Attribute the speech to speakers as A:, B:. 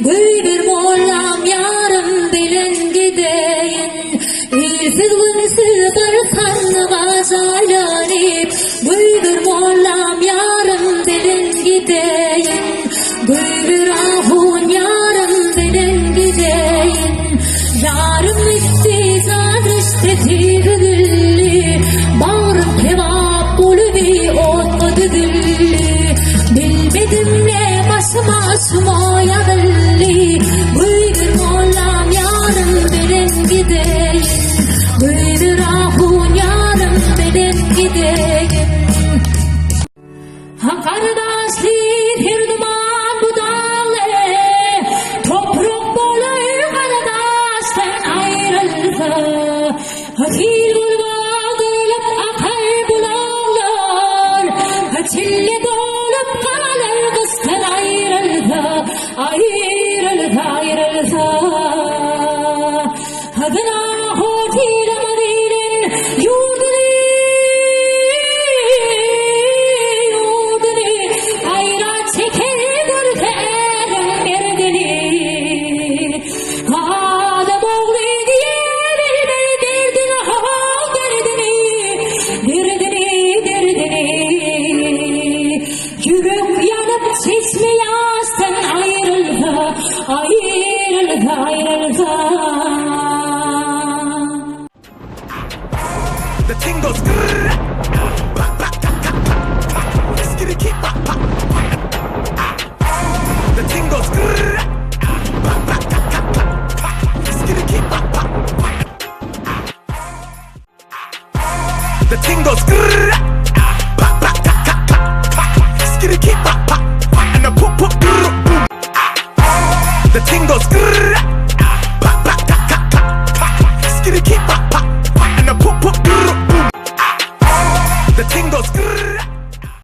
A: Goýber mollam ýarym bilen gideýin. Ilsiz günsüz bir sandyga jaýlanyp, Goýber mollam ýarym bilen gideýin. Goýber ahun ýarym bilen gideýin. Ýarym gitdi jan riştesi üzüldi, Bagrym kebap boluby otga düzüldi. Bilmedim ne başyma şuma ýazyldy, Goýber mollam ýarym bilen gideýin. Goýber ahun ýarym bilen gideýin. Gardaşly her duman bu dagly, Toprak bolar gardaşdan aýrylsa. Sil bolup agylyp akar bulaklar, Çille bolup galar gyşdan aýrylsa, Aýrylsa, aýrylsa. Hazyna hotilamaz ilin ýurduny, Ýurduny gaýra çeker görse äriň merdini. Adam ogly diýer bilmez derdini, ha, derdini, Derdini, derdini. Ýürek ýanyp çeşme ýaşdan aýrylsa, Aýrylsa.